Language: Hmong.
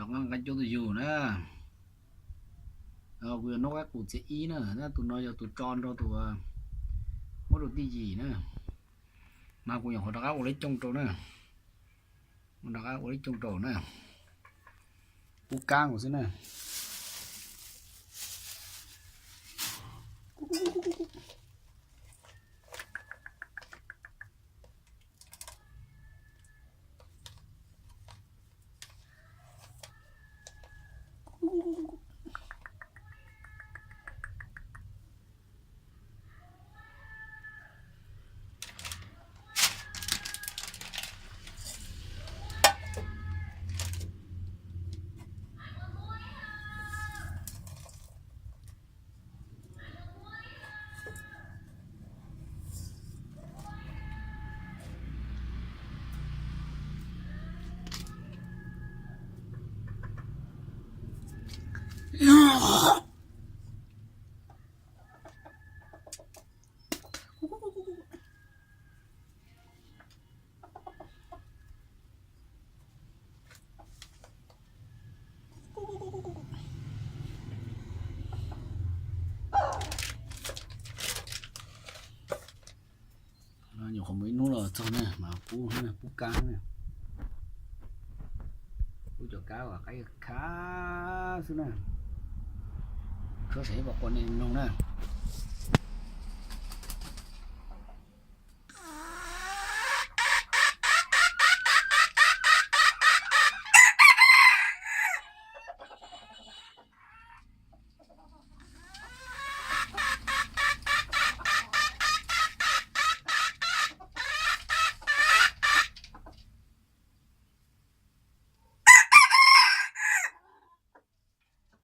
Nqa nqa cov tus yug na. Kuv yuav noj qaib qus txiav ib na, tus no yog tus tso nrog tus muab rau tij yim na. Mas kuv nyuam qhuav rov qab ua lib cooj rau na. Rov qab ua lib cooj rau na. Pub kab nkaus xwb na. Nyuam qhuav mus ib hnub los txog na mas pub, pub kab na. Pub cov kab uas qaib khav xwb na. Tshuab saib pom quas nej mloog na.